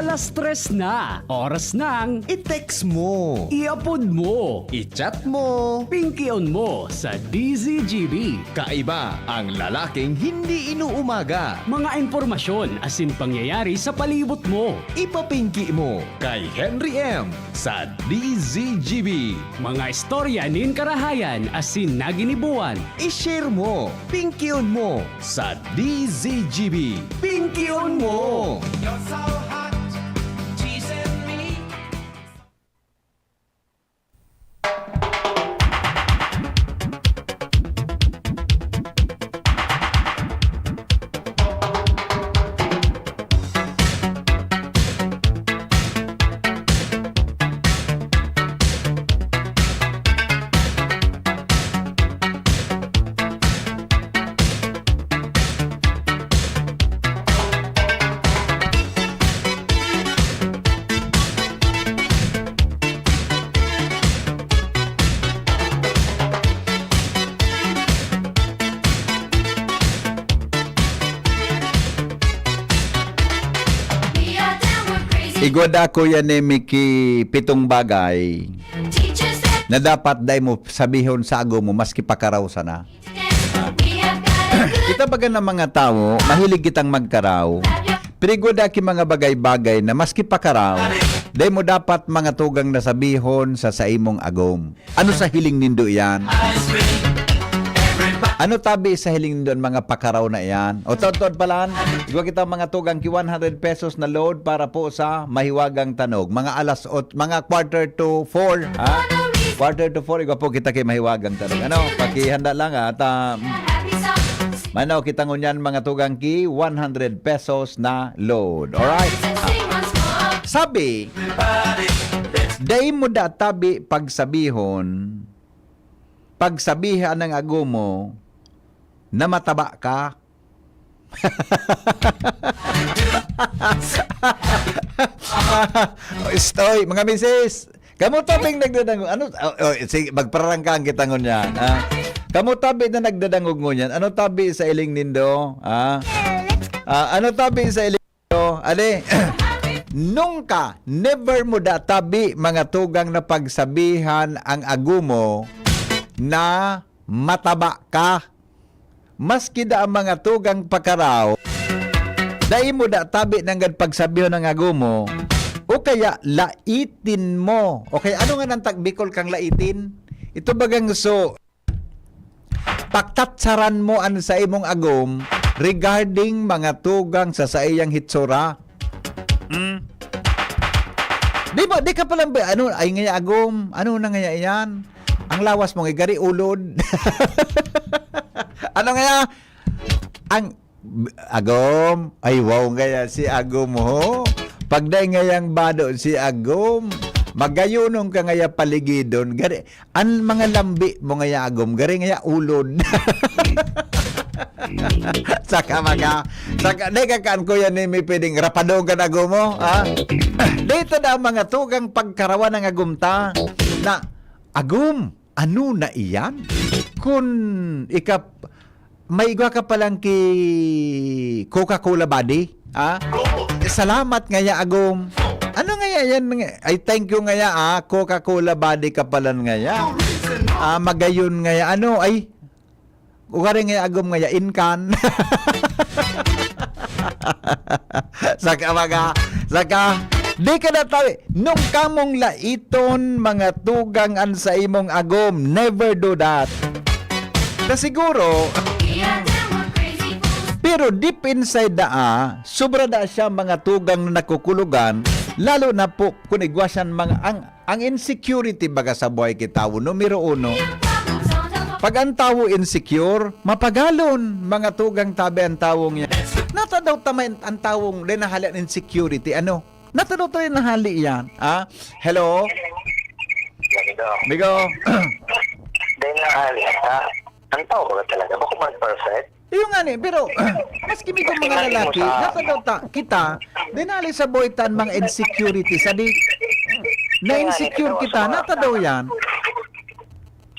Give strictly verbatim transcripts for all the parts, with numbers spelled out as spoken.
Alas tres na, oras ng i-text mo, i-upload mo, i-chat mo, pingkion mo sa D Z G B. Kaiba ang lalaking hindi inuumaga. Mga impormasyon asin pangyayari sa palibot mo. Ipapingki mo kay Henry M sa D Z G B. Mga istorya nin karahayan asin naginibuan. I-share mo, pingkion mo sa D Z G B. Pingkion mo! You're so hot, teasing me. Igwa da, Kuya Nemi, ki pitong bagay na dapat dai mo sabihon sa agom mo, maski pakaraw sana. Kita baga na mga tawo, mahilig kitang magkaraw. Pero igwa da ki mga bagay-bagay na maski pakaraw, dai mo dapat mga tugang na sabihon sa saimong agom. Ano sa hiling nindo iyan? Ano tabi sa hiling nindo an mga pakaraw na iyan? O, tuod-tuod pa lang, igwa kita mga tugang ki one hundred pesos na load para po sa Mahiwagang Tanog. Mga alas ot-, mga quarter to four, ha? Quarter to four, igwa po kita ki Mahiwagang Tanog. Ano, pakihanda lang, ha? At, ah, mano, kita ngunyan mga tugang ki one hundred pesos na load. Alright? Sabi, dai mo da tabi pagsabihon, pagsabihan ng agom mo na mataba ka. Istoy, mga misis, kamo tabing nagdadangog. Ano, oh, oh, sige, magpararangkang kita ngunyan, ha? Kamo tabi na nagdadangog ngunyan, ano tabi sa hiling nindo, ha? Ah, ano tabi sa hiling nindo? Ali, nunca, never mo da tabi, mga tugang, na pagsabihan ang agom mo na mataba ka. Maski da ang mga tugang pakaraw, dai mo da tabi nanggad pagsabihon ang agom mo, o kaya laitin mo. O kaya, ano nga nang tag-, Bicol kang laitin? Ito bagang so, pagtatsaran mo an sa imong agom regarding mga tugang sa saiyang hitsura. Hmm? Di ba, di ka palang ba, ano, ay ngaya agom, ano na ngaya iyan? Ang lawas mo, ngaya gari ulod. Ano ngaya? Ang, agom, ay wow ngaya si agom ho. Pag dai ngayang bado si agom, magayunon ka ngaya paligidon. Gari, an mga lambi mo ngaya agom, gari ngaya ulod. Saka mga, saka, di ka kaan, Kuya Nemi, pwedeng rapadogan agom mo, ha? Dito na ang mga tugang pagkarawan ng agom ta, na, agom, ano na iyan? Kun ikap-, may igwa ka palang ki Coca-Cola body, ha? Salamat ngaya, agom. Ano ngaya yan? Ay, thank you ngaya, ah. Coca-Cola body ka palan ngaya. Ah, magayon ngaya. Ano? Ay, ugari ngaya, agom ngaya, inkan. Saka mga, saka, di ka na tawi. Nung kamong laiton, mga tugang, an sa imong agom, never do that. Na siguro, pero deep inside daa, sobra daa siya mga tugang na nakukulogan, lalo na po kun igwa siyan mga, ang, ang insecurity baga sa buhay ki tawo, numero uno. Pag ang tawo insecure, mapagalon, mga tugang, tabi, ang tawong yan. Nata daw tama an, ang tawong dinahali an insecurity, ano? Nata daw tayo nahali yan, ah? Hello? Ganito. Migo. Dahil na, ah, ang tao ba talaga? Bako man perfect? Iyo nga ni, pero maski migo mga lalaki, nata daw ta, kita, dinali sa boy tan mga insecurity, sa di, na-insecure kita, nata daw yan.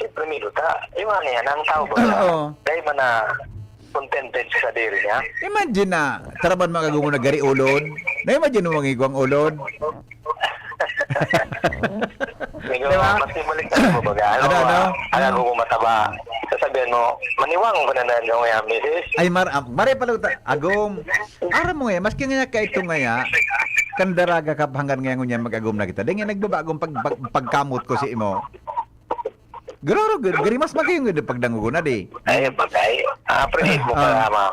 Siyempre, migo ta. Iyo nga ni, ang tao ba? Oo. Dahil man na, contented sa sadiri niya. Imagine na, taraman mga gagawin mo na gari ulod. Na-imagine mo mga igwang ulod. Medyo Di ba? Mas ibalik na mo baga. Ano, Ano, ano? Ang ako kung mataba. Sasabihan mo, maniwang ko na na yung misis. Ay, mar ah, maray pala uta-, agom. Aram mo eh, maski nga kaito ngaya, kan daraga ka pa hanggang ngayon ngunyan mag-agom na kita. Dahil nga nagbabagong pag, pag, pagkamot ko si imo. Garo, garo, gari mas magayon nga pagdangogon na di. Ay, bagay. Ah, appreciate mo Ah. ka, ma.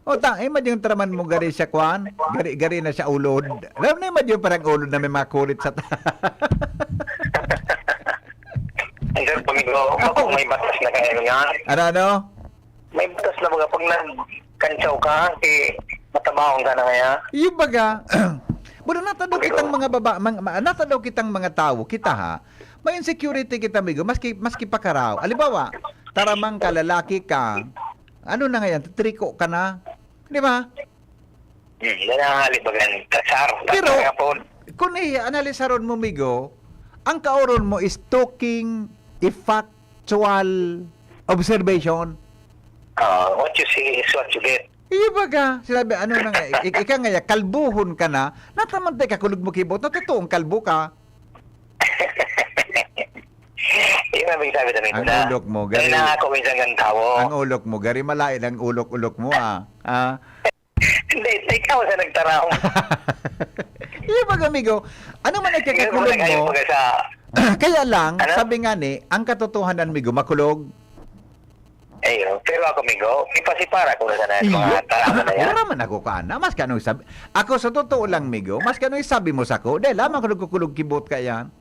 O, ta, eh, madyong traman mo gari siya, kwan? Gari, gari na siya ulod. Alam na yung madyong parang ulod na may mga kurit sa ta- Ay, sir, pag ito, ako, may batas na kayo nga. Ano, ano? May batas na mga pag nagkantsaw ka, eh, matabaon ka na kaya? Yung baga, Buda, nata daw kitang mga baba, mang, ma, nata daw kitang mga tawo, kita ha, may insecurity kita, amigo, maski, maski pa karaw. Halimbawa, taramang ka, lalaki ka, ano na ngayon, triko ka na, di ba? Hmm, nanangali ba ganun? Kasar, Pero, kasar nga po. Kung i-analisaron mo, migo, ang kaoron mo is talking a factual observation. Ah, what you see is what you get. Iyo baga, sinabi, ano na nga, ik-, ika nga, ya, kalbuhon ka na, natamantay ka kulog mo kibot, na totoong kalbo ka. Yun ang sabi namin Ang na. Ulok mo, Kaya gari. Na ako minsan ng tawo. Ang ulok mo, gari malain ang ulok-ulok mo, ah. Ah. Hindi, ikaw sa nagtaraw. Iyo baga, amigo, ano man ang Ikaw kakakulog na kayo mo? Baga sa Kaya lang, Ano? Sabi nga ni, ang katotohanan, migo, makulog. Ayun. Pero ako, migo, ipasipara ko na sana ang Iyo. Mga taraman na yan. Wala man ako ka na. Mas kanong sabi, ako sa totoo lang, migo, mas kanong sabi mo sa ko, dahil lamang ko nagkukulog kibot ka yan.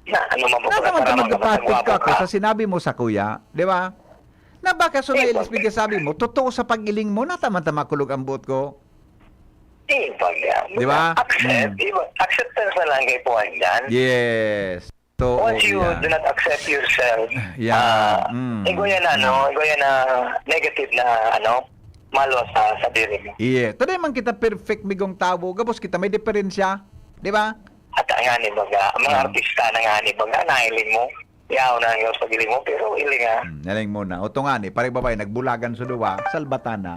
Na, ano man po Nasa pala, man ka taraman ka, magkapatid ka ako sa sinabi mo sa kuya, di ba? Na baka so Di, nailis bakit? Bigla sabi mo, totoo sa pag-iling mo, nataman-tama kulog ang buot ko. Di, pag, ah, Di ba? Accept, Mm. di ba? Acceptance na lang kay Puan dyan. Yes. So, Once you yan. Do not accept yourself, Yeah. ah, Mm. igo yan, ano, Mm. igo yan na negative na, ano, malwa sa, sa diri mo. Yeah. Taday man kita perfect, migong tawo. Gabos kita may diferensya. Di ba? At ang ani baga, mga Mm. artista na nga ni baga, nahiling mo. Yaw na ang sa giling mo, pero iling, ah. Mm, nahiling mo na. O, to nga ni, pare babae, nagbulagan sa duwa, salbatan na.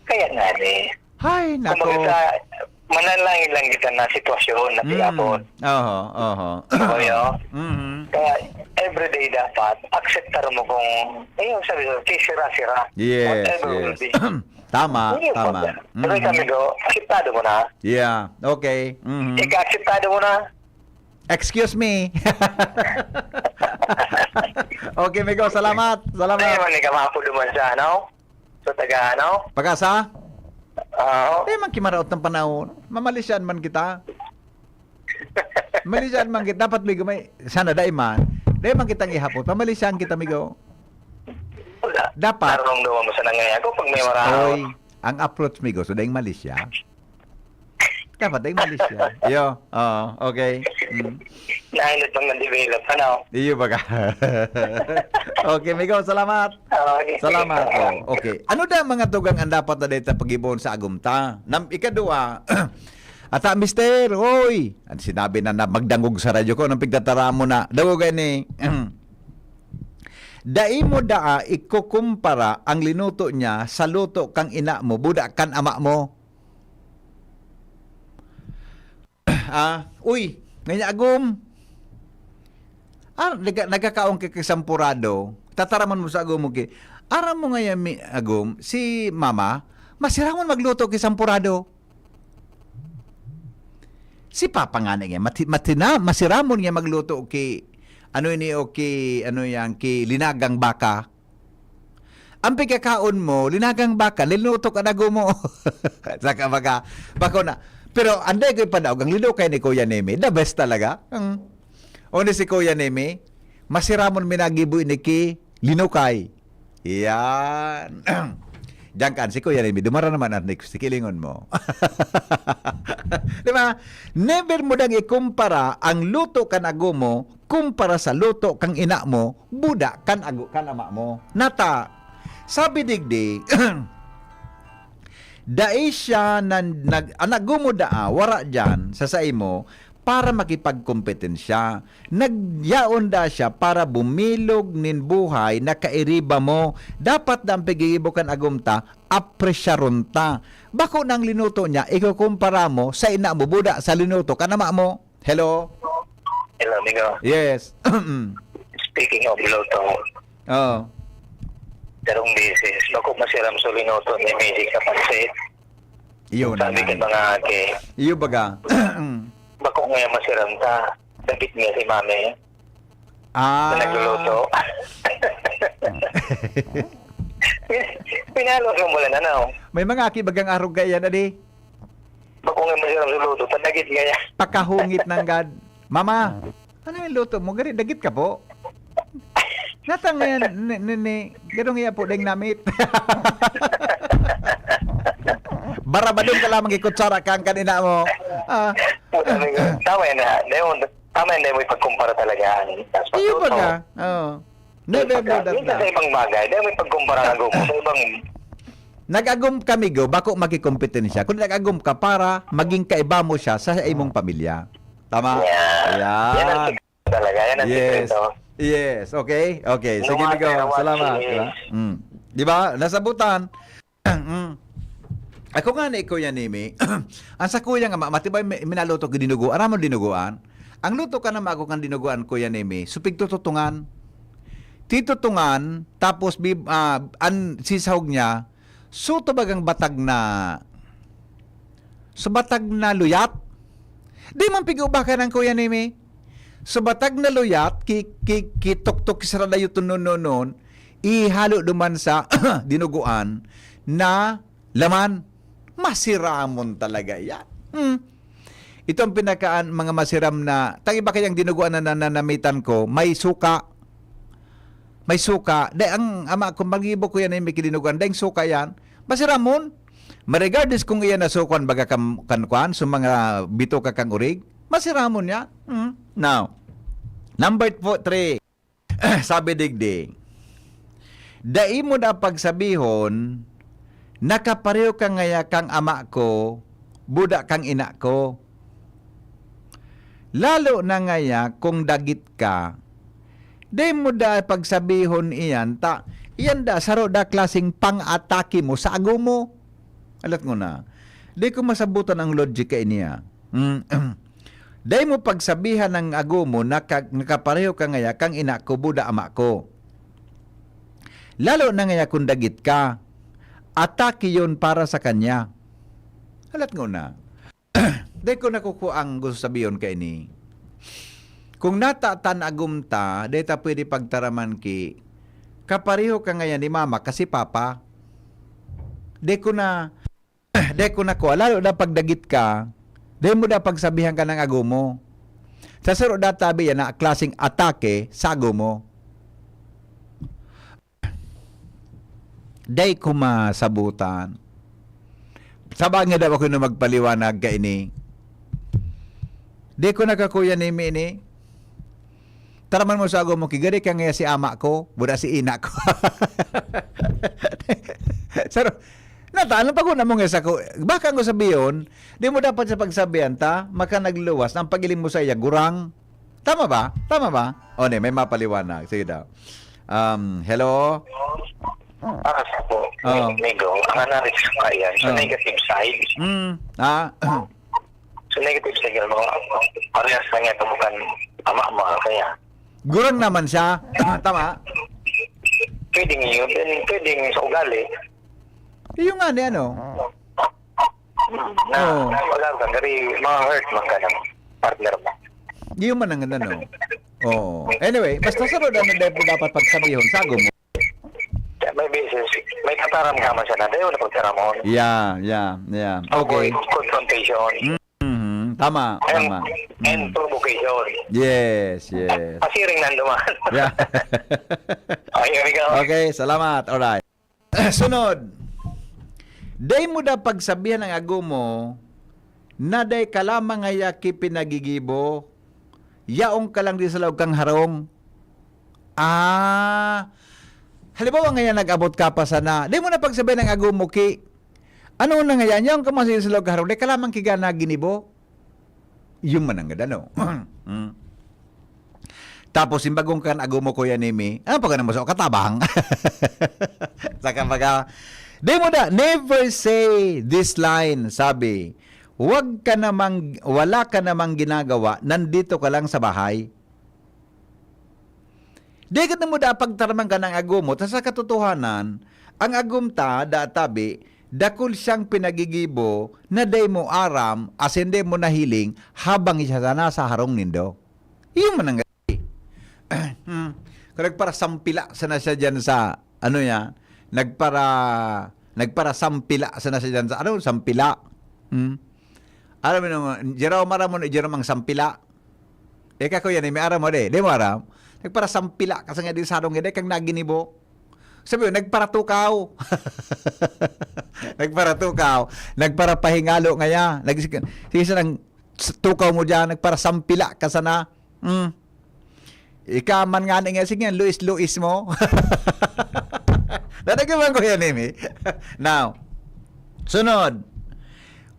Kaya nga ni. Hay, nako. Kumbaga sa, manalangin lang kita na sitwasyon na Mm. tinapon. Oho, oho. Oho, yo. Mhm. Kaya everyday dapat, akseptar mo kung, ayun, sabi ko, sisira-sira. Yes, Whatever will yes. be. Tama, Ayun, tama. pag-, Mm. Pero ikaw, amigo, akseptado mo na. Yeah, okay. Mhm. Ika, akseptado mo na. Excuse me. Okay, amigo, salamat. Salamat. Ay, man, ika, maapod naman siya, no? So, taga, ano? Pag-asa? Oo. Di man kimaraot ng panahon. Mamalisyan man kita. Malisyan man kita. Dapat may gumay. Sana dai man. Dai man kitang ihapot. Pamalisyan kita, migo. Wala. Dapat. Nararamdaman mo sa nangyayari ko pag may maraot. Oy, ang approach, migo. So, daing malisya. Dapat daing malisya. Iyo. Oo, okay. Mm. Nainot pang na-develop, ano? Iyo baga. Okay, migo, salamat. Oo, okay. Salamat. Oh, okay. Ano da mga tugang ang dapat na data pag-ibon sa agumta? Nam-, ikadua, ata, mister, oy! Ang sinabi na, na magdangog sa radyo ko, nang pigtataram mo na, dangog ni, dai mo daa ikukumpara ang linuto niya sa luto kang ina mo, buda kan ama mo. Ah, uy, ngaya agom. Ah, naga-, nagkakaon ka kasampurado, tataraman mo sa agom mo ki, aram mo ngaya mi-, agom, si mama, masiramon magluto ki sampurado. Si papa nga na nga, mati-, matina-, masiramon nga magluto ki, ano ini, o ki, ano yan, ki linagang baka. Ang pagkakaon mo, linagang baka, linuto ka na gumo. Saka baga, bako na. Pero anday ko ipadaog, ang linukay ni Kuya Neme, the best talaga. Ang, o ni si Kuya Neme, masiramon minagibo ini ki linukay. Yan. Diyan kan si Kuya Neme, dumara naman ang next, kilingon mo. Di ba? Never mo dang ikumpara ang luto kan ago mo kumpara sa luto kang ina mo, buda kan ago, kan ama mo. Nata, sabi digdi, dai siya nan-, nag-, an ago mo daa, wara diyan, sa saimo, para makipagkompetensya. Nagyaon da siya para bumilog nin buhay na kairiba mo. Dapat da ang paggigibo kan agom ta, apresyaron ta. Bako nang linuto niya, ikukumpara mo sa ina mo, buda sa linuto kan ama mo. Hello? Hello, amigo. Yes. Speaking of luto, Oh. Darong beses, bako masiram sa linuto ni Magic sa pansit. Iyo na Sabi nga. Ng mga aki, Iyo baga. Bako ngayon masiram ta. Dagit niya si mami Ah. Na nagluluto. Pinalo ka mula na, no? May mga aki bagang arog kaya na di? Bako nga masiram sa luto, padagit ngayon. Pakahungit nanggad. Mama, ano yung luto mo? Gari, dagit ka po? Natang ngayon, ni, ni, ni, ganun nga po, deng namit. Barabadong ka lamang ikutsara kang kanina mo. Ah. Tama yun na. Tama yun, dahil mo ipagkumpara talaga. Iyo ba ka? Oo. Never do that na. Sa ibang bagay, dahil mo ipagkumpara na gumo. Sa ibang Nag-agom kami, go, bako makikompetensya. Kung nag-agom ka para maging kaiba mo siya sa imong pamilya. Tama? Yeah. Yan ang Yan. Talaga, yan ang Yes. Sikreto. Yes. Okay. Okay. Sige, Migo. Salamat. Diba? Mm. Diba? Nasabutan. Mm. Ako nga ni Kuya Nimi, ang sa kuyang ama, matibay mi-, minaluto ko dinugo, aram mo dinuguan? Ang luto ka na mago kang dinuguan, Kuya Nimi, supig tututungan. Titutungan, tapos bib-, ah, an sisahog niya, suto bagang batag na, so batag na luyat. Di man pig-ubakan ang Kuya Nimi. So batag na luyat, ki, ki, kituktok sa radayo to nononon, ihalo duman sa dinuguan na laman. Masiramon talaga yan. Hmm. Ito ang pinakaan mga masiram na, tang iba kayang dinuguan na nananamitan ko, may suka. May suka. Dai ang ama ko, magibo ko yan ay may kilinuguan. Daing suka yan. Masiramon. Maregardless kung iyan na sukuan baga kam-, kan kuan, sa mga bitoka kang urig, masiramon yan. Hmm. Now, number four, three. Sabi digdi, "Dai mo da pagsabihon, nakapareho ka ngaya kang ama ko, buda kang ina ko. Lalo na ngaya kung dagit ka, dai mo da pagsabihon iyan, ta iyan da saro da klaseng pang-atake mo sa agom mo." Alat ngona, di ko masabutan ang logic kaini, ah. Mm. Dai mo pagsabihan ang agom mo na ka-, nakapareho ka ngaya kang ina ko, buda ama ko. Lalo na ngaya kung dagit ka, atake yon para sa kanya. Halat ngona. Dai ko nakukua ang gusto sabihon kaini. Kung natatan agom ta, dai ta pwede pagtaraman ki, kapareho ka ngaya ni mama kasi papa. Dai ko na Dai ko nakua, lalo na pag dagit ka, dai mo da pagsabihan ka ng agom mo. Sa saro da tabi yan na klaseng atake sa agom mo. Dai ko masabutan. Sa bagay daw ako na magpaliwanag kaini. Dai ko nakakuya ni Mini. Taraman mo sa agom mo, kigari ka ngaya si ama ko, buda si ina ko. Saro, nata, ano pa ko na mo nga sa ko, baka ko sabiyon, di mo dapat sa pagsabihan ta, maka nagluwas, ang pagiling mo sa iya, gurang. Tama ba? Tama ba? O, ne, may mapaliwanag. Sige daw. Um, hello? Para sa po, Oo. Migo, ang analysis ko yan, sa Oo. Negative side, Mm, ah, Sa negative side, mga parehas na nga tumukan ama, mga kaya. Gurang naman siya. Tama. Pwedeng yun, then pwedeng sa ugali. Iyo nga ni ano. Na, Oo. Wala ka, gari, mga hurt man ka ng partner mo. Iyo man ang ano. Oo. Anyway, basta sunod ano dahil po dapat pagsabihon, sago mo. Kaya may beses, may tataram ka man siya na, dayo na pagtaramon. Yeah, yeah, yeah. Okay. Avoid confrontation. Mhm. Tama, And, tama. and Mm. provocation. Yes, yes. Pasiring na duman. Yeah. Okay, amigo. Okay, salamat. Alright. Sunod. Dai mo da pagsabihan ang agom mo na dai ka lamang ngaya ki pinagigibo. Yaon ka lang di sa laog kang harong. Ah. Halimbawa ngayon nag-abot ka pa sana. Dai mo na pagsabihan ang agom mo ki, ano na ngayon? Yaon ka man sa laog kang harong. Dai ka lamang ki gana ginibo. Yun man ang ganda, no? Mm. Tapos, simbagong kan agom mo, Kuya Nemi, ano pa ka naman sa katabang? Saka baga, di mo na, never say this line, sabi, "Wag ka namang, wala ka namang ginagawa, nandito ka lang sa bahay." Di ka na mo da pagtaraman ka ng agom mo, ta sa katotohanan, ang agom ta, da tabi, dakul siyang pinagigibo na dai mo aram, asin dai mo nahiling, habang siya sana sa harong nindo. Yun man ang Hmm. Kung nagparasampila sana siya dyan sa, ano yan, nagpara-, nagparasampila sana siya dyan sa, ano, sampila. Hmm. Alam mo naman, Jerome, aram mo ni Jerome ang sampila? Ika, Kuya Nemi, aram mo, di? Di mo aram? Nagparasampila ka sa nga di sarong, di kang naginibo. Sabi yun, nagparatukaw. Nagparatukaw. Nagparapahingalo ngaya. Nag-, sige, sige, sarang s-, tukaw mo dyan, nagparasampila ka sana. Hmm. Ika man nga nga, sige, luis-luis mo. Dadagdagan ko yan, Amy. Now, sunod.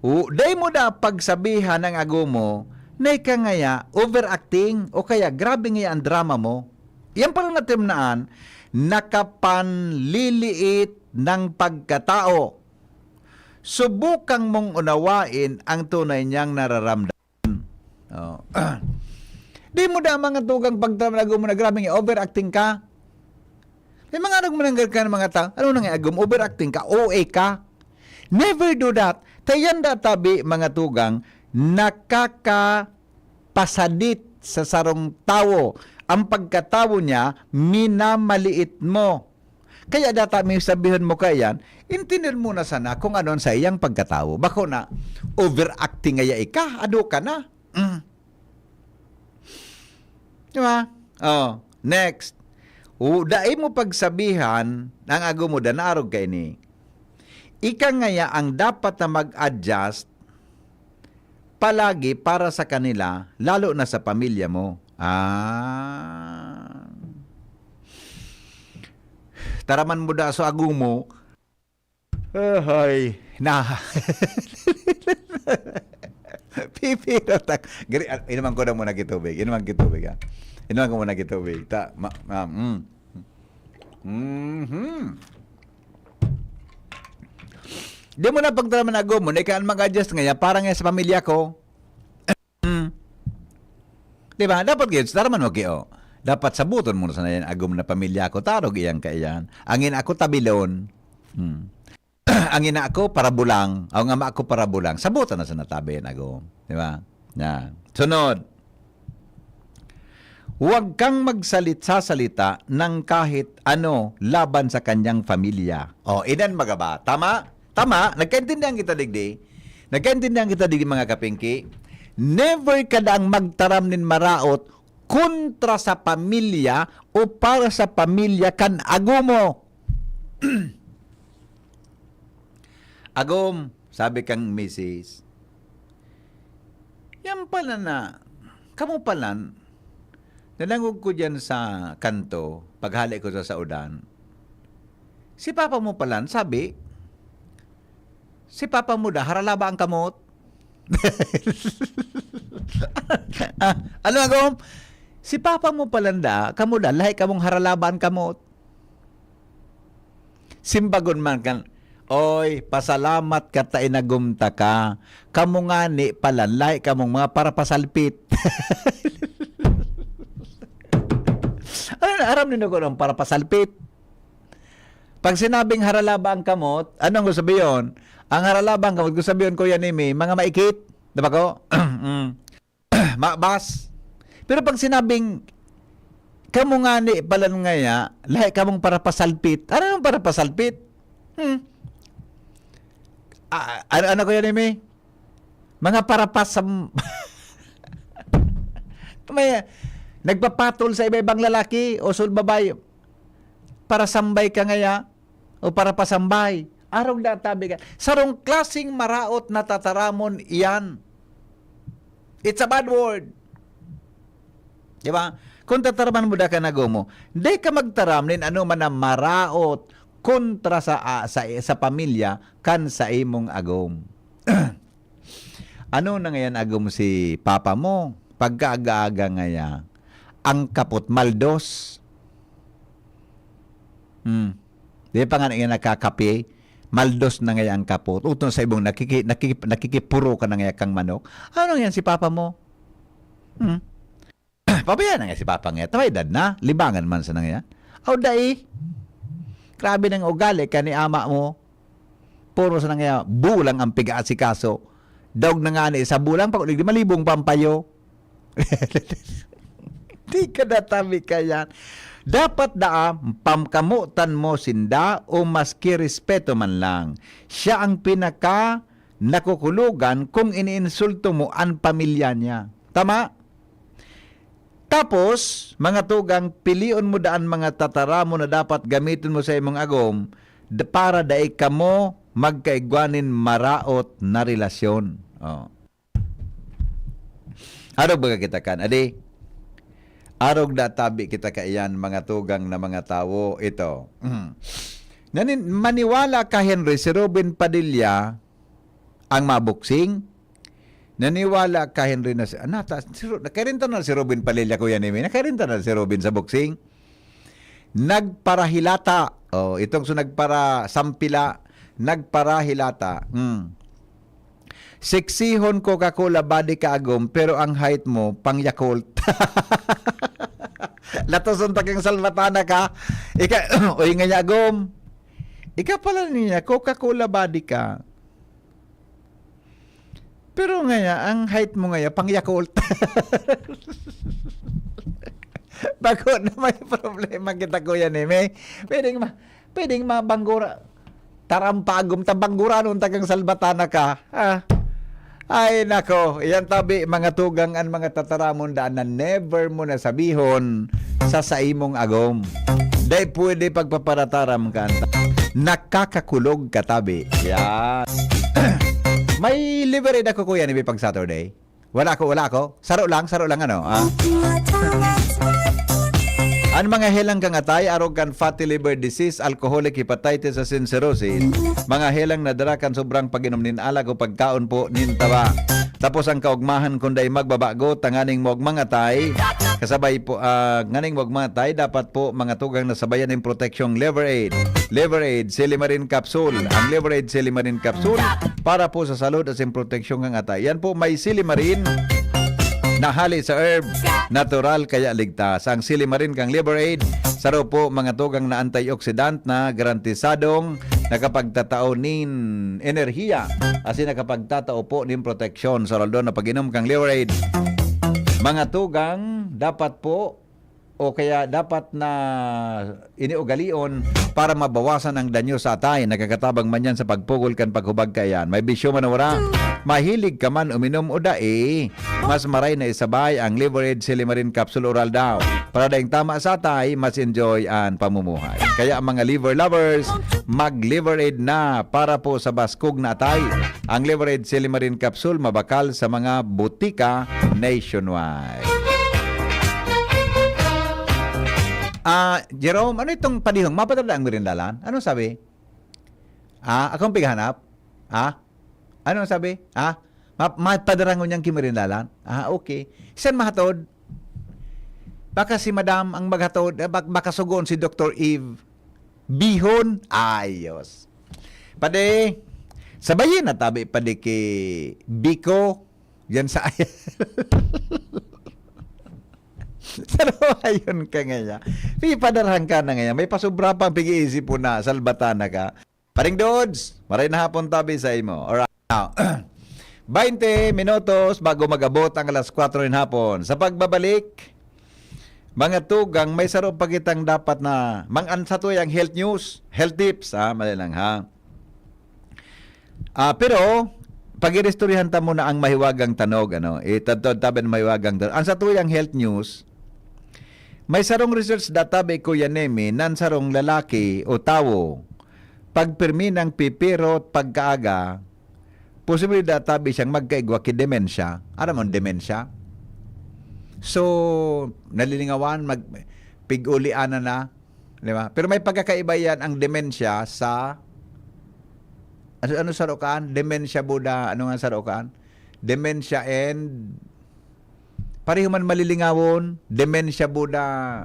U-, dai mo da pagsabihan ang agom mo na ika ngaya overacting o kaya grabe ngaya ang drama mo. Yan pala na timnaan, nakapanliliit ng pagkatao. Subukang mong unawain ang tunay niyang nararamdaman. Oh. Di mo da mga tugang pagtawag mo na grabe nga overacting ka. May mga nagmananggal ka ng mga tao, ano na nga agom, overacting ka, O A ka. Never do that. Tayan da tabi, mga tugang, nakakapasadit sa sarong tawo. Ang pagkatawo niya, minamaliit mo. Kaya data may sabihon mo kaiyan, intindihan mo na sana kung ano ang sa iyang pagkatawo. Bako na, overacting ngaya ika, ado ka na. Mm. Di ba? Oh, next. U-, dai mo pagsabihan ang agom mo, danarog ka ini. Ika ngaya ang dapat na mag-adjust palagi para sa kanila, lalo na sa pamilya mo. Ah. Taraman mo da sa agom mo. Ahay. Na. Pipirot ak-, gari-, ah, inuman ko na muna kitubig. Inuman kitubig, ah. Inuman ko muna kitubig. Ta-, ma-, ma-, mm. Mhm. Di mo na pagtaraman agom mo, na ika ang mag-adjust ngaya, para nga sa pamilya ko. Mm. Di ba? Dapat gayud, taraman mo, Kio. Dapat sabuton mo na sana yan, agom na pamilya ko, tarog iyan kaiyan. Angin ako, tabilon. Hmm. Ang ina ko, parabulang. Ang ama ko, parabulang. Sabutan na sana tabi yan, agom. Di ba? Yan. Sunod. Huwag kang magsalit-sasalita ng kahit ano laban sa kanyang pamilya. O, inan magaba. Tama? Tama? Nagkaintindihan kita digdi? Nagkaintindihan kita digdi, mga kapingki? Never ka daang magtaram nin maraot kontra sa pamilya o para sa pamilya kan agom mo. Agom, sabi kang misis, "Yan pala na, kamo palan, nadangog ko diyan sa kanto, paghale ko sa saodan. Si papa mo palan, sabi, si papa mo da, haralaba ang kamot." Ah, ano, agom? Si papa mo palan da, kamo da, lahi kamong haralaba ang kamot. Simbagon man kan, "Oy, pasalamat ka ta inagom ta ka. Kamo ngani palan, lahi kamong mga parapasalpit." Ano na, aram nindo kung anong parapasalpit? Pag sinabing haralaba ang kamot, ano ang gusto sabihin? Ang haralaba ang kamot, gusto sabihin, Kuya Nimi, mga maikit. Di ba ko? Mm. Mabas. Pero pag sinabing, "Kamo ngani palan ngaya, lahi kamong parapasalpit." Ano yung parapasalpit? Hmm. Ah, ano, ano, Kuya Nemi? Mga parapasam-, may nagpapatol sa iba-ibang lalaki o sul-, babae. Parasambay ka ngaya o parapasambay. Arog na tabi ka. Sarong klaseng maraot na tataramon iyan. It's a bad word. Di ba? Kung tataraman mo da ka na gumo, di ka magtaram nin ano man na maraot kontra sa, ah, sa, sa pamilya kan sa imong agom. Ano na ngayan agom si papa mo? Pagkaaga-aga ngaya, ang kapot maldos. Hmm. Di pa nga yan nakakape, maldos na ngaya ang kapot. Utong sa ibong nakiki-, nakiki-, nakikipuro ka na ngaya kang manok. Ano yan si papa mo? Hmm. Pabayaan na nga si papa ngaya. Tama edad na. Libangan man sa ngaya. Aw, dai. Grabe nang ugali ka ni ama mo. Puro sa ngaya, bulang ang piga-asikaso. Daog na nga ni sa bulang, pag di malibong pampayo. Di ka natabi ka yan. Dapat daa, pamkamotan mo sinda o maski respeto man lang. Siya ang pinaka nakukulogan kung iniinsulto mo an pamilya niya. Tama? Tapos, mga tugang, pilion mo daan mga tataramon na dapat gamiton mo sa imong agom d-, para dai kamo magkaigwa nin maraot na relasyon. Oh. Arog baga kita kan? Adi, arog na tabi kita kaiyan, mga tugang na mga tawo. Ito. Nanin-, maniwala ka, Henry, si Robin Padilla ang maboksing? Naniwala ka, Henry, na si, ah, nata-, si Ro-, nakarinta na si Robin Padilla, Kuya Nemi? Nakarinta na si Robin sa boksing? Nagparahilata. Oh, itong so nagparasampila, nagparahilata. Hmm. "Seksihon Coca-Cola body ka, agom, pero ang height mo, pang Yakult." Latoson ta kang salbatana ka. Ika, uy, nga niya, agom. Ika pala niya, Coca-Cola body ka. Pero ngaya, ang height mo ngaya, pang Yakult. Bako na may problema kita, Kuya Neme. Pwedeng ma-, pwedeng mabanggura. Tarampagom, tabangguranon tagang salbatana ka. Ah. Ay, nako. Yan tabi, mga tugang an mga tataramon daan na never mo na sabihon sa saimong agom. Dai pwede pagpaparataram kan. Nakakakulog ka tabi. Yan. May liver aid ako, Kuya Neme, pag Saturday. Wala ako, wala ako. Saro lang, saro lang, ano, ah. An mga helang kan atay, arog kan fatty liver disease, alcoholic hepatitis, asin cirrhosis, mga helang nadara kan sobrang pag-inom nin alak o pagkaon po nin taba. Tapos ang kaugmahan, kun dai magbabago, tanganing maogmang atay, kasabay po, ah, nganing maogmang atay, dapat po mga tugang na sabayan nin proteksyong Liver Aid. Liver Aid, Silimarin Capsule. Ang Liver Aid, Silimarin Capsule, para po sa salud asin proteksyon kan atay. Yan po, may silimarin na hali sa herb, natural kaya ligtas. Ang silimarin kan Liver Aid, saro po mga tugang na antioxidant na garantisadong nakapagtatao nin enerhiya, asin nakapagtatao po nin proteksyon sa aldaw na pag-inom kan Liver Aid. Mga tugang, dapat po o kaya dapat na iniugalion para mabawasan ang danyo sa atay. Nakakatabang man yan sa pagpugol kan paghubag kaiyan. May bisyo man o wala, mahilig ka man uminom o dai, mas maray na isabay ang Liver Aid Silimarin Capsule Oral daw. Para daing tama sa atay, mas enjoy an pamumuhay. Kaya, mga liver lovers, mag-Liver Aid na para po sa baskog na atay. Ang Liver Aid Silimarin Capsule mabakal sa mga butika nationwide. Ah, Jerome, ano itong padihong? Mapadala ang merindalan? Anong sabi? Ah, akong pighanap? Ah? Anong sabi? Ah? Ma-, mapadara ngunyan ki merindalan? Ah, okay. San mahatod? Baka si Madam ang maghatod, eh, bak-, baka sugoon si Doktor Eve. Bihon? Ayos. Padi, sabayin na tabi, padi, ki Biko. Yan sa Saruhayon ka ngaya. Pipadarahan ka na ngaya. May pasubra pang pig-iisip po na, salbatana ka. Paring Dods, maray na hapon tabi sa imo. Alright. Now, baynte minutos bago mag-abot ang alas kwatro nin hapon. Sa pagbabalik, mga tugang, may saro pa kitang dapat na mang-, an satuyang health news, health tips, ha? Mali lang, ha? Ah, pero, pag-iristoryahan ta muna ang mahiwagang tanog, ano? Itadtod tabi ang mahiwagang tanog. Ang satuyang health news, may sarong research data, bi, Kuya Nemi, nan sarong lalaki o tawo, pag pirmi nang pipirot pagkaaga, posible data, bi, siyang magkaigwa ki demensya. Aram mo an demensya? So, nalingawan, mag-, pig-ulian na na, di ba? Pero may pagkakaiba yan, ang demensya sa, ano, ano saro kaan? Demensya, Buddha, ano nga saro kaan? Dementia and pareho man malilingawon, dementia Buddha.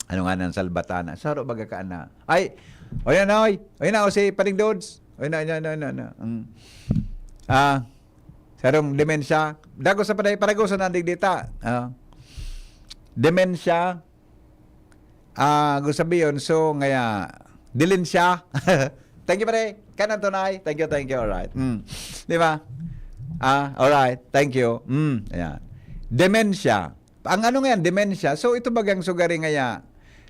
Ano nga nang salbatana? Saro baga ka na. Ay, oy na, oy. Oy na, o si Paring Dods. Oy na, na, na, na, na. Mm. Ah, sarong dementia. Dago sa panay, paragoso na digdi ta. Ah. Dementia. Ah, gusto sabihin, so, ngaya, dilin siya. Thank you, pare. Kanan tunay. Thank you, thank you. Alright. Mm. Di ba? Ah, alright. Thank you. Mm, ayan. Dementia. Ang ano nga yan, dementia. So, ito bagang sugari ngaya,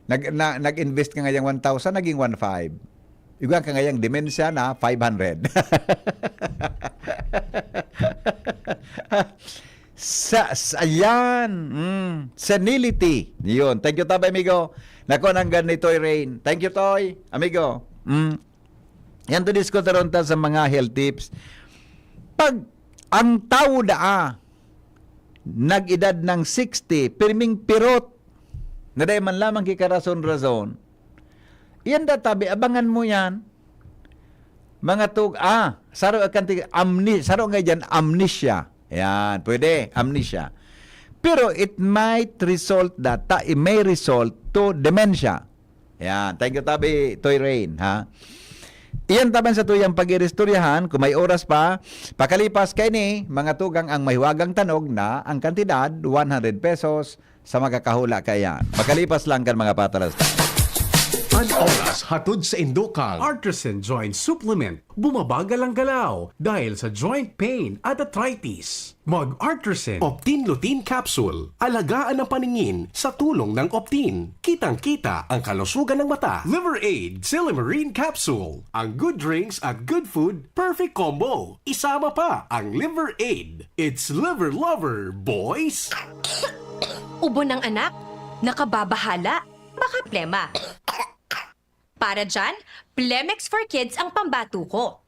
nag, na, nag-invest ka ngayang one thousand, naging one five. Igwa ka ngayang dementia na five hundred. Sa, sa, ayan. Mm. Senility. Yun. Thank you, Tabay, amigo. Naku, nang ganito, Rain. Thank you, Toy, amigo. Mm. Yan to, diskutaron ta sa mga health tips. Pag ang tao daa, nag-edad ng sixty, pirming pirot, na dai man lamang kikarason-rason, yan da, tabi, abangan mo yan. Mga tug-, ah, saro kan ti-, amne-, saro nga dyan, amnesia. Yan, pwede, amnesia. Pero it might result that, ta-, it may result to dementia. Yan, thank you, Tabi Toy Rain, ha? Iyan taban sa tuyang pag-iristoryahan, kung may oras pa, pakalipas kaini, mga tugang, ang mahiwagang tanog na ang kantidad, one hundred pesos, sa magkakahula kaiyan. Pakalipas lang kan mga patalas. An oras hatod sa indokang Artisan Joint Supplement. Bumabagal ang galaw dahil sa joint pain at arthritis. Mag Artisan Optin Lutein Capsule. Alagaan ang paningin sa tulong ng Optin. Kitang-kita ang kalusugan ng mata. Liver Aid Silymarin Capsule. Ang good drinks at good food, perfect combo. Isama pa ang Liver Aid. It's Liver Lover, boys! Ubo ng anak? Nakababahala? Baka plema. Para dyan, Plemex for Kids ang pambato ko.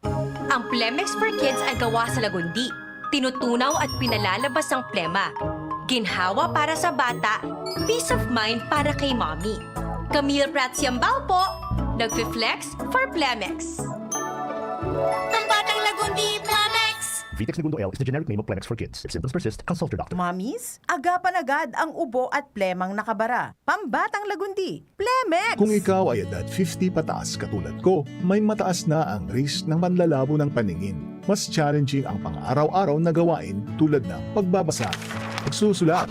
Ang Plemex for Kids ay gawa sa lagundi. Tinutunaw at pinalalabas ang plema. Ginhawa para sa bata, peace of mind para kay mommy. Camille Prats Yambao po, nagfi-flex for Plemex. Ang batang lagundi, Plemex! Vitex Negundo L is the generic name of Plemex for kids. If symptoms persist, consult your doctor. Mamis, aga pa nagad ang ubo at plemang nakabara. Pambatang lagundi, Plemex! Kung ikaw ay edad fifty pataas katulad ko, may mataas na ang risk ng panlalabo ng paningin. Mas challenging ang pang-araw-araw na gawain tulad ng pagbabasa, pagsusulat,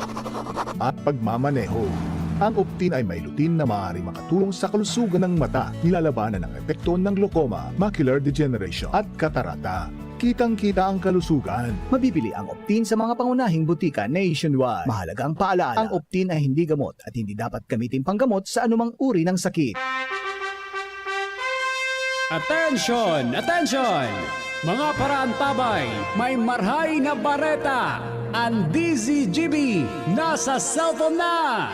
at pagmamaneho. Ang Optin ay may lutein na maaaring makatulong sa kalusugan ng mata, nilalabanan ang epekto ng glaucoma, macular degeneration, at katarata. Kitang-kita ang kalusugan. Mabibili ang Optin sa mga pangunahing butika nationwide. Mahalagang paalaala, ang Optin ay hindi gamot at hindi dapat gamitin panggamot sa anumang uri ng sakit. Attention! Attention! Mga paraantabay, may marhay na bareta! Ang D Z G B nasa cellphone na!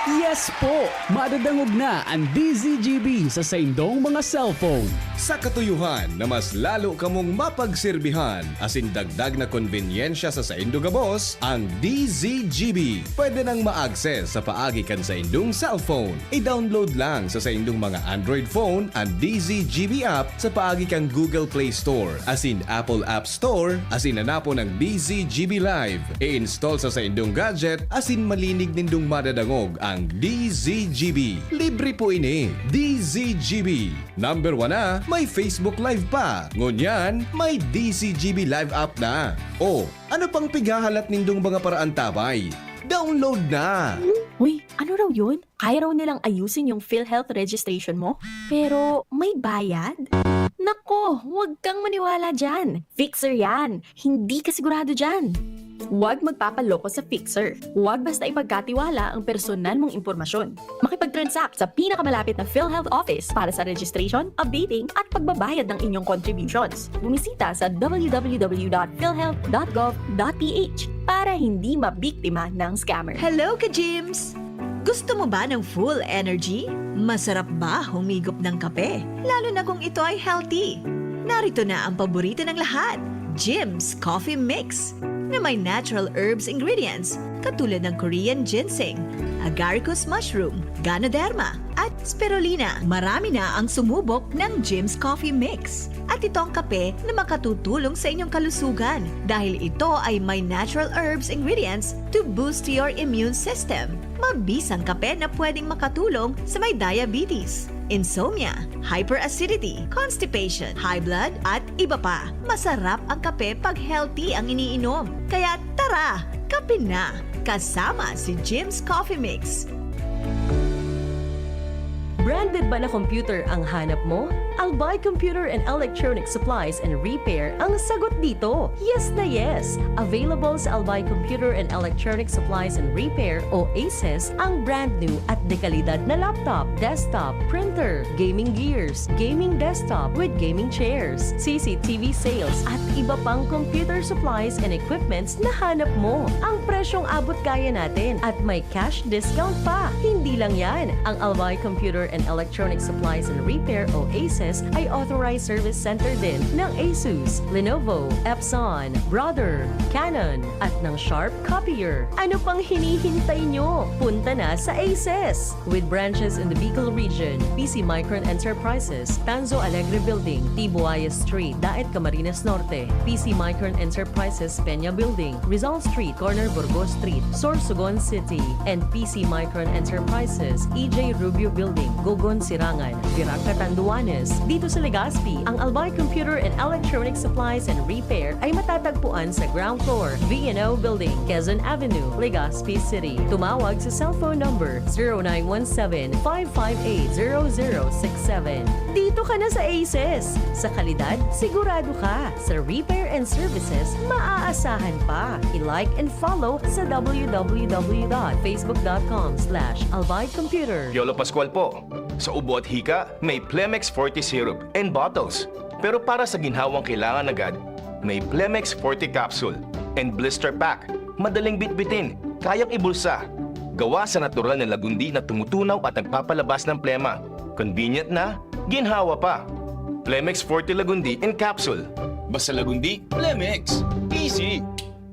Yes po! Madadangog na ang D Z G B sa saindong mga cellphone. Sa katuyuhan na mas lalo kamong mapagserbihan asin dagdag na konbenyensya sa saindo gabos, ang D Z G B pwede nang ma-access sa paagi kan saindong cellphone. I-download lang sa saindong mga Android phone ang D Z G B app sa paagi kan Google Play Store asin Apple App Store asin hanapon ang D Z G B Live. I-install sa saindong gadget asin malinig nindong madadangog ang D Z G B. Libre po ini. D Z G B. Number one na, may Facebook Live pa. Ngunyan, may D Z G B Live app na. O, ano pang pighahalat nindong mga paraantabay? Download na! Uy, ano raw yun? Kaya raw nilang ayusin yung PhilHealth registration mo? Pero may bayad? Nako, huwag kang maniwala dyan. Fixer yan. Hindi ka sigurado dyan. Huwag magpapaloko sa Fixer. Huwag basta ipagkatiwala ang personal mong impormasyon. Makipag-transact sa pinakamalapit na PhilHealth office para sa registration, updating, at pagbabayad ng inyong contributions. Bumisita sa w w w dot philhealth dot gov dot p h para hindi mabiktima ng scammer. Hello, ka-gyms! Gusto mo ba ng full energy? Masarap ba humigop ng kape? Lalo na kung ito ay healthy. Narito na ang paborito ng lahat, Jim's Coffee Mix, na may natural herbs ingredients katulad ng Korean ginseng agaricus mushroom, ganoderma, at spirulina. Marami na ang sumubok ng Jim's Coffee Mix. At ito ang kape na makatutulong sa inyong kalusugan dahil ito ay may natural herbs ingredients to boost your immune system. Mabisang kape na pwedeng makatulong sa may diabetes, insomnia, hyperacidity, constipation, high blood, at iba pa. Masarap ang kape pag healthy ang iniinom. Kaya tara, kape na! Kasama si Jim's Coffee Mix. Branded ba na computer ang hanap mo? Albay Computer and Electronic Supplies and Repair ang sagot dito. Yes na yes! Available sa Albay Computer and Electronic Supplies and Repair o ACES ang brand new at dekalidad na laptop, desktop, printer, gaming gears, gaming desktop with gaming chairs, C C T V sales at iba pang computer supplies and equipments na hanap mo. Ang presyong abot kaya natin at may cash discount pa. Hindi lang yan, ang Albay Computer and Electronic Supplies and Repair o ACES ay authorized service center din ng Asus, Lenovo, Epson, Brother, Canon, at ng Sharp Copier. Ano pang hinihintay nyo? Punta na sa ACES! With branches in the Bicol region, P C Micron Enterprises, Tanzo Alegre Building, Tibuaya Street, Daet, Camarines Norte, P C Micron Enterprises, Peña Building, Rizal Street, corner Burgos Street, Sorsogon City, and P C Micron Enterprises, E J Rubio Building, Gogon, Sirangan, Virac, Catanduanes. Dito sa Legazpi, ang Albay Computer and Electronic Supplies and Repair ay matatagpuan sa ground floor, V and O Building, Quezon Avenue, Legazpi City. Tumawag sa cellphone number zero nine one seven, five five eight, zero zero six seven. Dito ka na sa ACES! Sa kalidad, sigurado ka. Sa repair and services, maaasahan pa. I-like and follow sa w w w dot facebook dot com slash albay computer. Piolo Pascual po. Sa ubo at hika, may Plemex Forte Syrup and bottles. Pero para sa ginhawang kailangan agad, may Plemex Forte Capsule and Blister Pack. Madaling bitbitin, kayang ibulsa. Gawa sa natural na lagundi na tumutunaw at nagpapalabas ng plema. Convenient na, ginhawa pa. Plemex Forte Lagundi in Capsule. Basta Lagundi, Plemex. Easy!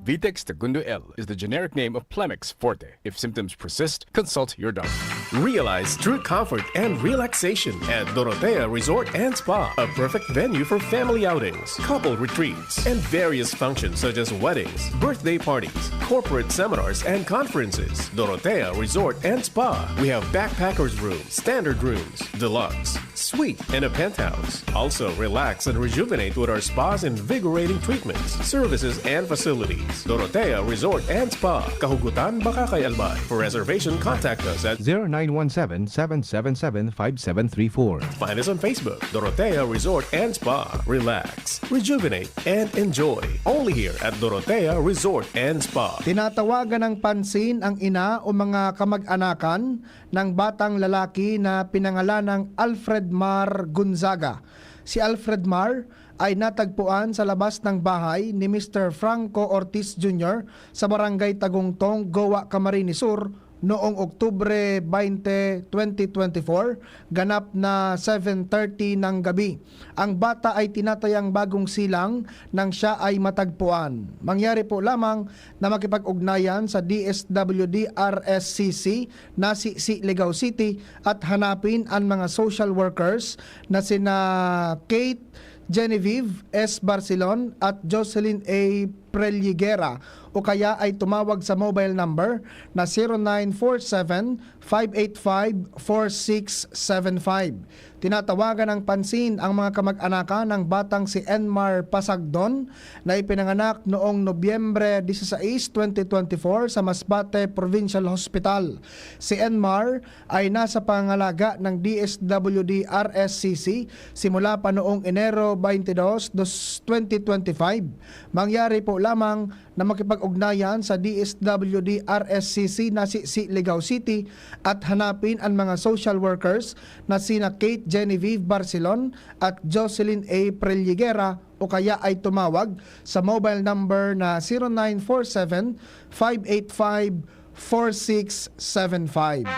Vitex Segundo L is the generic name of Plemex Forte. If symptoms persist, consult your doctor. Realize true comfort and relaxation at Dorotea Resort and Spa, a perfect venue for family outings, couple retreats, and various functions such as weddings, birthday parties, corporate seminars, and conferences. Dorotea Resort and Spa. We have backpackers room, standard rooms, deluxe, suite, and a penthouse. Also, relax and rejuvenate with our spa's invigorating treatments, services, and facilities. Dorotea Resort and Spa, Kahugutan, Bacacay, Albay. For reservation, contact us at zero nine one seven, seven seven seven, five seven three four. Find us on Facebook, Dorotea Resort and Spa. Relax, rejuvenate, and enjoy. Only here at Dorotea Resort and Spa. Tinatawagan ng pansin ang ina o mga kamag-anakan ng batang lalaki na pinangalanang Alfred Mar Gonzaga. Si Alfred Mar ay natagpuan sa labas ng bahay ni Mister Franco Ortiz Junior sa Barangay Tagungtong, Goa, Camarines Sur, noong Oktubre twenty, twenty twenty-four, ganap na seven thirty ng gabi. Ang bata ay tinatayang bagong silang nang siya ay matagpuan. Mangyari po lamang na makipag-ugnayan sa D S W D R S C C na si, si Legao City at hanapin ang mga social workers na sina Kate Genevieve S. Barcelon at Jocelyn A. Preliguera o kaya ay tumawag sa mobile number na zero nine four seven, five eight five, four six seven five. Tinatawagan ng pansin ang mga kamag-anakan ng batang si Enmar Pasagdon na ipinanganak noong Nobyembre dieciséis, twenty twenty-four sa Masbate Provincial Hospital. Si Enmar ay nasa pangangalaga ng D S W D R S C C simula pa noong Enero twenty-two, dos, twenty twenty-five. Mangyari po lamang na makipag-ugnayan sa D S W D R S C C na si, si Legao City at hanapin ang mga social workers na sina Kate Genevieve Barcelon at Jocelyn A. Preliguera o kaya ay tumawag sa mobile number na zero nine four seven, five eight five, four six seven five.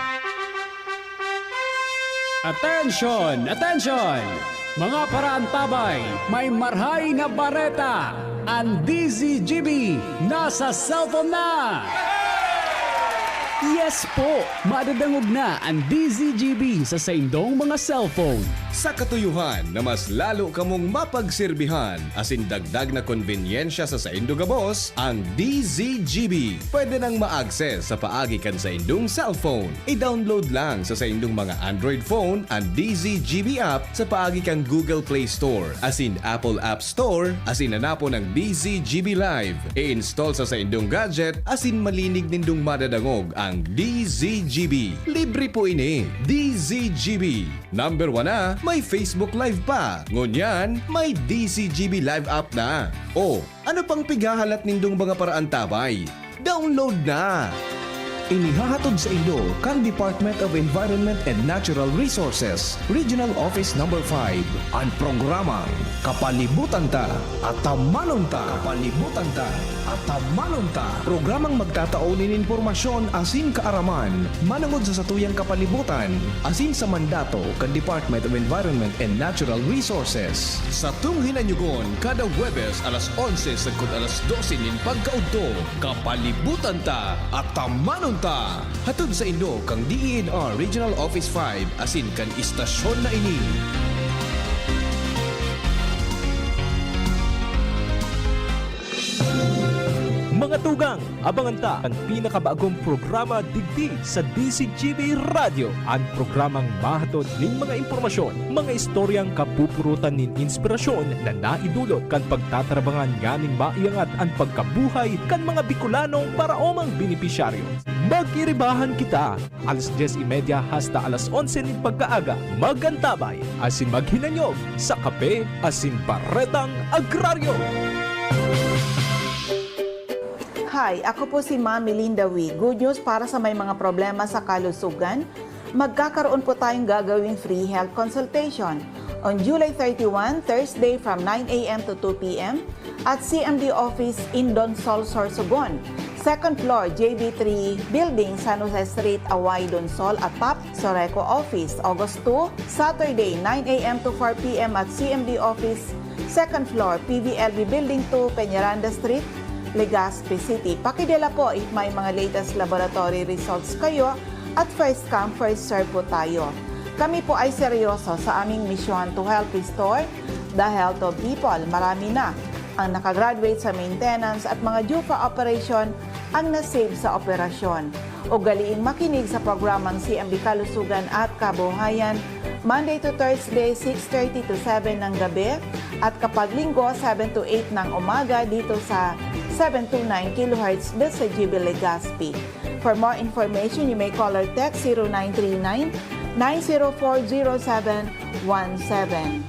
Attention! Attention! Mga paraantabay, may marhay na bareta! Ang D Z G B nasa cellphone na! Yes po! Madadangog na an D Z G B sa saindong mga cellphone. Sa katuyohan na mas lalo kamong mapagserbihan asin dagdag na konbenyensya sa saindo gabos, ang D Z G B pwede nang ma-access sa paagi kan saindong cellphone. I-download lang sa saindong mga Android phone an D Z G B app sa paagi kan Google Play Store asin Apple App Store asin hanapon ang D Z G B Live. I-install sa saindong gadget asin malinig nindong madadangog ang D Z G B. Libre po ini. D Z G B. Number one na, may Facebook Live pa. Ngunyan, may D Z G B Live app na. O, ano pang pighahalat nindong mga paraantabay? Download na! Inihahatod sa indo kan Department of Environment and Natural Resources, Regional Office Number five, an programang Kapalibutan Ta, Atamanon Ta. Kapalibutan Ta, Atamanon Ta. Programang magtatao nin impormasyon asin kaaraman manongod sa satuyang kapalibutan asin sa mandato kan Department of Environment and Natural Resources. Satong hinanyugon kada Huwebes alas onse sagkod alas dose nin pagkaudto. Kapalibutan Ta, Atamanon Ta! Hatod sa indo kan D E N R Regional Office five asin kan istasyon na ini. Mga tugang, abangan ta an pinakabagong programa digdi sa D Z G B Radyo, an programang mahatod nin mga impormasyon, mga istoryang kapupurutan nin inspirasyon na naidulot kan pagtatarabangan nganing maiangat an pagkabuhay kan mga Bicolanong paraomang benepisyaryo. Mag-iribahan kita! Alas dyes y media hasta alas onse nin pagkaaga, mag-antabay asin maghinanyog sa Kape asin Baretang Agraryo! Hi, ako po si Ma'am Melinda Wee. Good news para sa may mga problema sa kalusugan. Magkakaroon po tayong gagawing free health consultation on July thirty-one, Thursday from nine a m to two p m at C M D office in Donsol, Sorsogon. Second floor, J B three Building, San Jose Street, Away, Donsol, atop Soreco Office, August two, Saturday, nine a m to four p m at C M D Office, second floor, P V L B Building two, Peñaranda Street, Legazpi City. Pakidala po if may mga latest laboratory results kayo at first come, first serve po tayo. Kami po ay seryoso sa aming misyon to help restore the health of people. Marami na ang nakagraduate sa maintenance at mga due for operation ang na-save sa operasyon. Ugaliing makinig sa programang C M B Kalusugan at Kabuhayan, Monday to Thursday, six thirty to seven ng gabi, at kapag Linggo, seven to eight ng umaga dito sa seven two nine kilohertz D Z G B Legazpi. For more information, you may call or text zero nine three nine, nine zero four, zero seven one seven.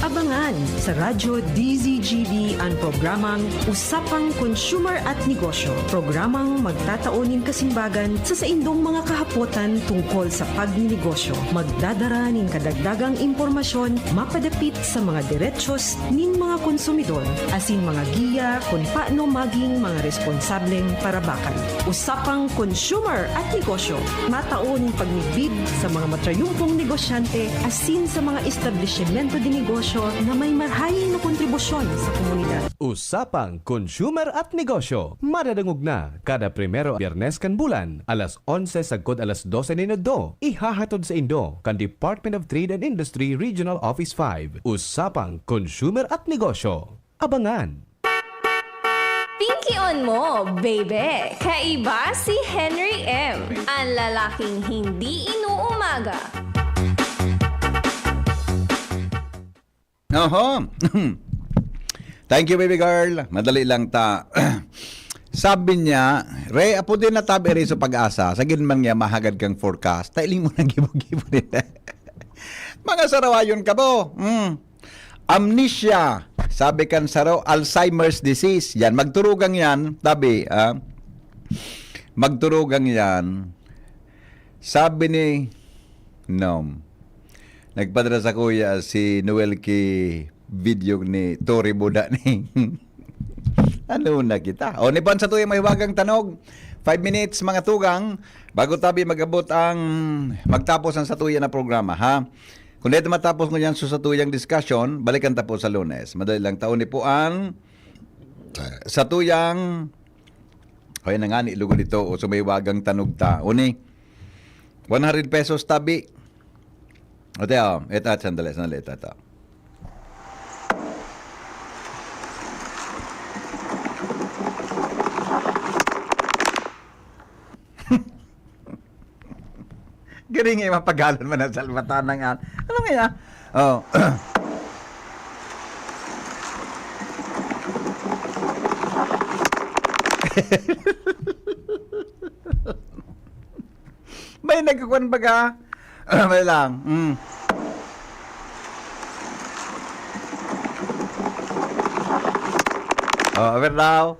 Abangan sa Radyo D Z G B an programang Usapang Consumer at Negosyo, programang magtatao nin kasimbagan sa saindong mga kahapotan tungkol sa pagninegosyo. Magdadara nin kadagdagang impormasyon mapadapit sa mga derechos nin mga konsumidor asin mga giya kun paano maging mga responsableng parabakan. Usapang Consumer at Negosyo, matao nin pagmidbid sa mga matrayumpong negosyante asin sa mga establisimento de negosyo na may marahay na kontribusyon sa komunidad. Usapang Consumer at Negosyo, madadangog na kada primero Biyernes kan bulan, alas onse sagkod alas dose nin udto. Ihahatod sa indo kan Department of Trade and Industry Regional Office five. Usapang Consumer at Negosyo. Abangan! Pinkion mo, baby! Kaiba si Henry M, ang lalaking hindi inuumaga. Oho. Thank you, baby girl. Madali lang ta. Sabi niya, Re, apo din na tabi rin sa pag-asa. Sa man niya, mahagad kang forecast. Tailing mo nang gibo-gibo nila. Mga sarawayon ka, bo. Mm. Amnesia. Sabi kan saro, Alzheimer's disease. Yan, magturugang yan. Tabi, ah. Magturugang yan. Sabi ni, no. Nagpadala sa kuya si Noel ki video ni Tori Buda ni. Ano na kita? O, ni Pan sa tuyang mahiwagang tanog. Five minutes, mga tugang, bago tabi magabot ang, magtapos ang satuya na programa, ha? Kung dito matapos ngunyan sa satuyang discussion, balikan ta po sa Lunes. Madali lang, taon ni po ang satuyang Kaya na nga ni lugod ito, o sumaywagang tanog ta. Uni, one hundred pesos tabi. Ate, oh, ito, at sandali, sandali, ito, ito. Galing eh, mapagalan man ang salbatan ng an-, ano nga yan? Oh. May nagkukuan baga? May lang. Mm. Oh, aber daw.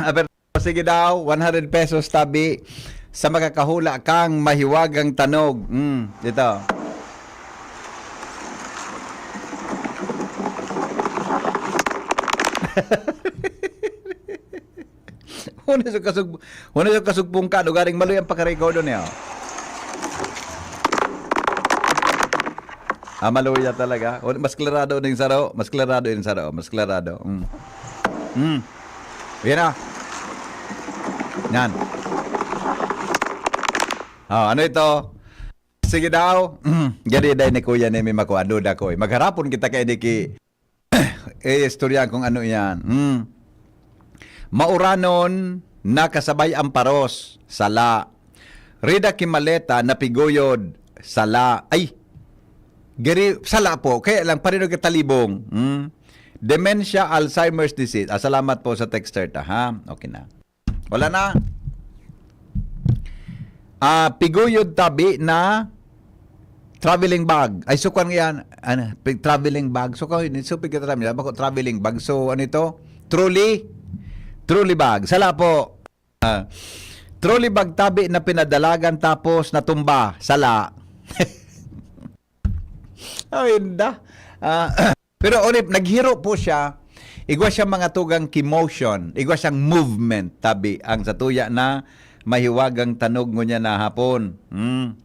Aber, sige daw, one hundred pesos tabi sa makakahula kang mahiwagang tanog. Mm, dito. Huna sa kasug-, huna sa kasugpong ka, lugaring maluya ang pakarecord niya. Ah, maluya talaga. Huna, mas klarado ning saro, mas klarado ning saro, mas klarado. Mm. Mm. Yan na. Yan. Oh, ano ito? Sige daw. Mm. Gadi day ni Kuya Nemi Mako, ano da ko eh. Magharapon kita kay Niki. Eh, istoryahan kung ano iyan. Hmm. Mauranon na kasabay ang paros, sala. Rida ki maleta na piguyod, sala. Ay, gari, sala po. Kaya lang, pareho ka talibong. Hmm. Dementia, Alzheimer's disease. Ah, salamat po sa texter ta, ha? Okay na. Wala na. Ah, piguyod tabi na traveling bag. Ay, sukan yan. Ano, pig-, traveling bag. So, kung hindi, so, pig-, traveling bag. Bako traveling bag. So, ano ito? Trolley? Trolley bag. Sala po. Ah, trolley bag tabi na pinadalagan tapos natumba. Sala. Ay, inda. Ah, pero, onip, naghiro po siya. Igwa siya mga tugang ki motion. Igwa siyang movement, tabi. Ang satuya na mahiwagang tanog ngunyan na hapon. Hmm.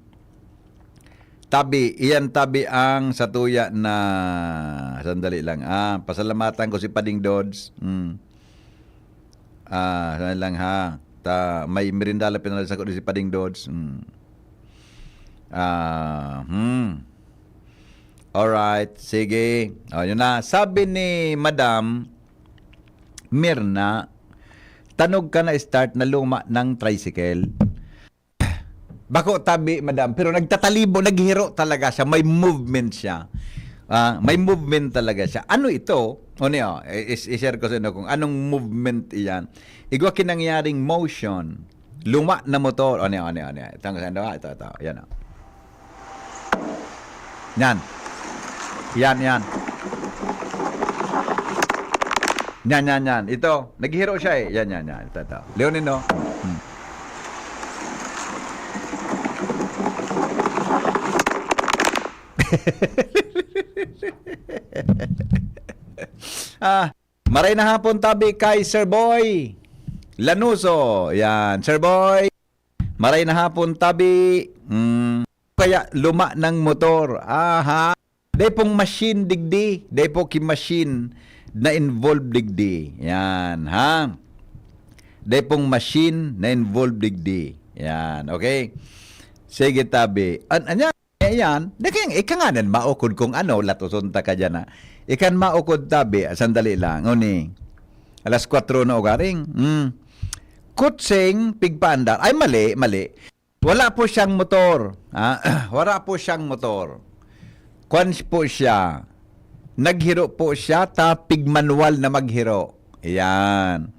Tabi, iyan tabi ang satuya na, sandali lang. Ah, pasalamatan ko si Pading Dods. Hmm. Ah, sandali lang ha. Ta, may merindala pinalasa ko si Pading Dods. Hmm. Ah, hmm. Alright, sige. Oh, yun na. Sabi ni Madam Mirna, tanog ka na start na luma ng tricycle. Bako tabi, madam, pero nagtatalibo, naghiro talaga siya, may movement siya. Ah, may movement talaga siya. Ano ito? O niyo, i-, i-share ko sa inyo kung anong movement iyan. Igwa kinangyaring motion. Luma na motor. O niyo, o niyo, o niyo. Ito, ito, ito, ito. Yan, o. Yan. Yan, yan. Yan, yan, yan. Ito, naghihiro siya eh. Yan, yan, yan. Ito, ito. Leonin, no? Hmm. Ah, maray na hapon tabi kay Sir Boy Lanuso. Yan, Sir Boy. Maray na hapon tabi. Mm. Kaya luma ng motor. Aha. Dai pong machine digdi, dai po ki machine na involved digdi. Yan, ha? Dai pong machine na involved digdi. Yan, okay? Sige, tabi. An-, anya, eh, yan. Di kaya, ika nga nan maukod kung ano, latuson ta ka dyan, ha? Ikan maukod, tabi. Sandali lang. Uni, alas kwatro na ugaring. Hmm. Kutsing pigpaandar. Ay, mali, mali. Wala po siyang motor. Ah, wala po siyang motor. Kwan po siya. Naghiro po siya, ta pigmanual na maghiro. Ayan.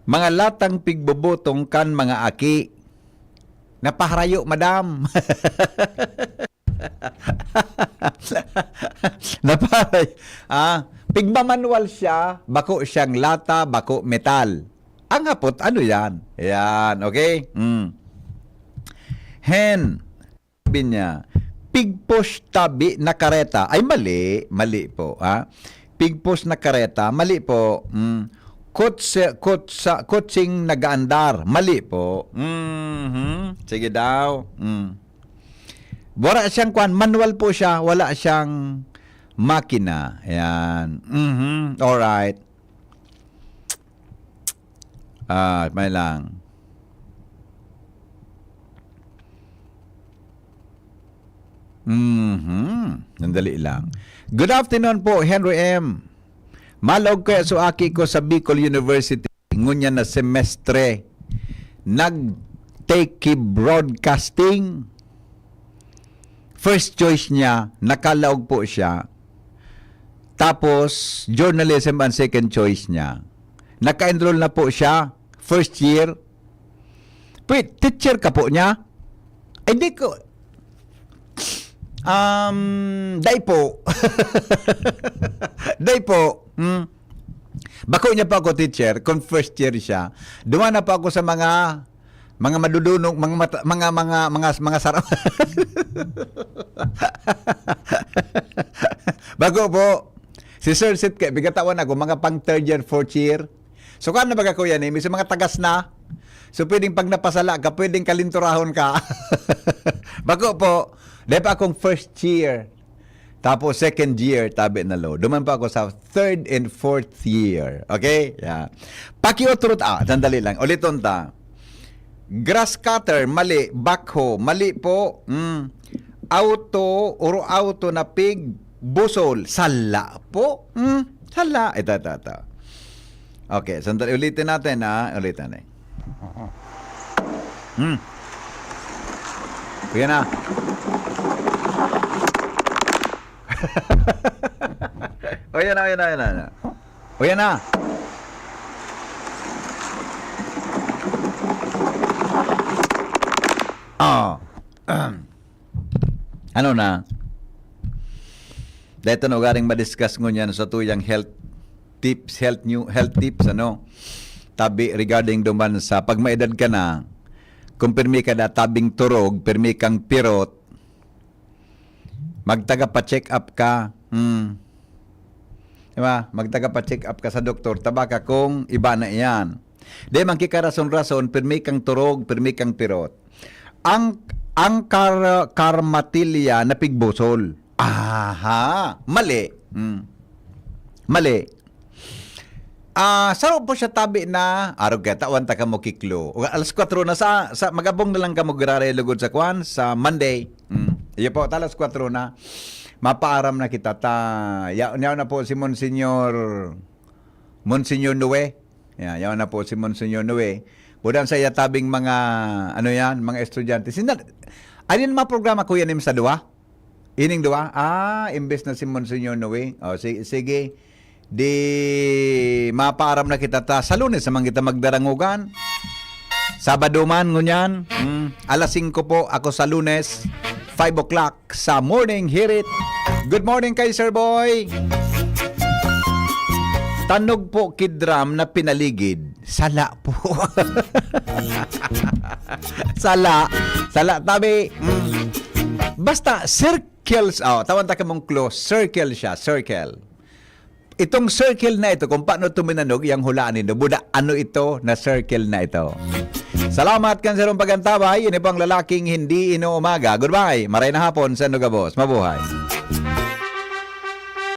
Mga latang pigbubutong kan mga aki. Napaharayo, madam. Naparay. Ah, pigmamanual siya, bako siyang lata, bako metal. Ang hapot, ano yan? Yan, okay? Mm. Hen, sabi niya, pigpos tabi na kareta. Ay, mali. Mali po, ha? Pigpos na kareta. Mali po. Mm. Kotse, kotsa, kotseng nagaandar. Mali po. Mhm. Sige daw. Mm. Wala siyang kwan. Manual po siya. Wala siyang makina. Ayan. Mhm. Alright. Ah, may lang. Mhm. Sandali lang. Good afternoon po, Henry M. Malaog kaya so aki ko sa Bicol University, ngunyan na semestre, nag-take ki broadcasting. First choice niya, nakalaog po siya. Tapos, journalism ang second choice niya. Naka-enroll na po siya, first year. Wait, teacher ka po niya? Ay, di ko. Um, dai po. Dai po. Hmm. Bako niya pa ako, teacher, kung first year siya. Duman na pa ako sa mga, mga madudunong, mga mata-, mga, mga, mga, mga sara-, Bako po. Si Sir Sit kay bigatawan ako, mga pang third year, fourth year. So, kano baga, Kuya Nemi? So, mga tagas na. So, pwedeng pag napasala ka, pwedeng kalinturahon ka. Bako po. Dahil pa akong first year. Tapos, second year, tabi na lo. Duman pa ako sa third and fourth year. Okay? Yeah. Pakiotro ta. Ah, sandali lang. Uliton ta. Grass cutter, mali. Backhoe, mali po. Mm. Auto, oro auto na pig, busol. Sala po. Mm. Sala. Ito, ito, ito. Okay, sandali. Ulitin natin, ha? Ulitin natin. Hmm. Ayan na. O, yan na, yan na, yan na, yan na. O, yan na. Oh. Ano na? Dahil ito na ugaring madiscuss ngunyan sa tuyang health tips, health new, health tips, ano? Tabi regarding duman sa pag maedad ka na, kung pirmi ka na tabing turog, pirmi kang pirot, magtaga pa-check up ka. Hmm. Di ba? Magtaga pa-check up ka sa doktor. Taba ka kung iba na iyan. Di man kikarason-rason, pirmi kang turog, pirmi kang pirot. Ang, ang kar-, karmatilya na pigbusol. Aha! Mali. Hmm. Mali. Ah, saro po siya tabi na, arog kaya tawan ta kamo kiklo. O, alas kwatro na sa, sa, mag-abong na lang kamo giraray lugod sa kwan, sa Monday. Hmm. Iyo po, ta alas kwatro na. Mapaaram na kita ta. Ya-, yaon na po si Monsignor, Monsignor Noe. Ya, yaon na po si Monsignor Noe. Budan sa iya tabing mga, ano yan, mga estudyante. Sina-, ano yung mga programa, Kuya Nim, sa duwa? Ining duwa? Ah, imbes na si Monsignor Noe. O, si-, sige. Di mapaaram na kita ta sa Lunes naman kita magdarangugan. Sabado man, ngunyan. Hmm, alas singko po ako sa Lunes. Five o'clock sa Morning Hirit. Good morning kay Sir Boy. Tanog po kidram na pinaligid. Sala po. Sala. Sala, tabi. Mm. Basta, circles. Oh, tawan ta kamong clue. Circle siya, circle. Itong circle na ito, kung paano tuminanog, yang hulaan nindo. Buda, ano ito na circle na ito? Salamat kan sarong pagantabay. Ini po ang lalaking hindi inuumaga. Goodbye. Maray na hapon sa Nugabos. Mabuhay.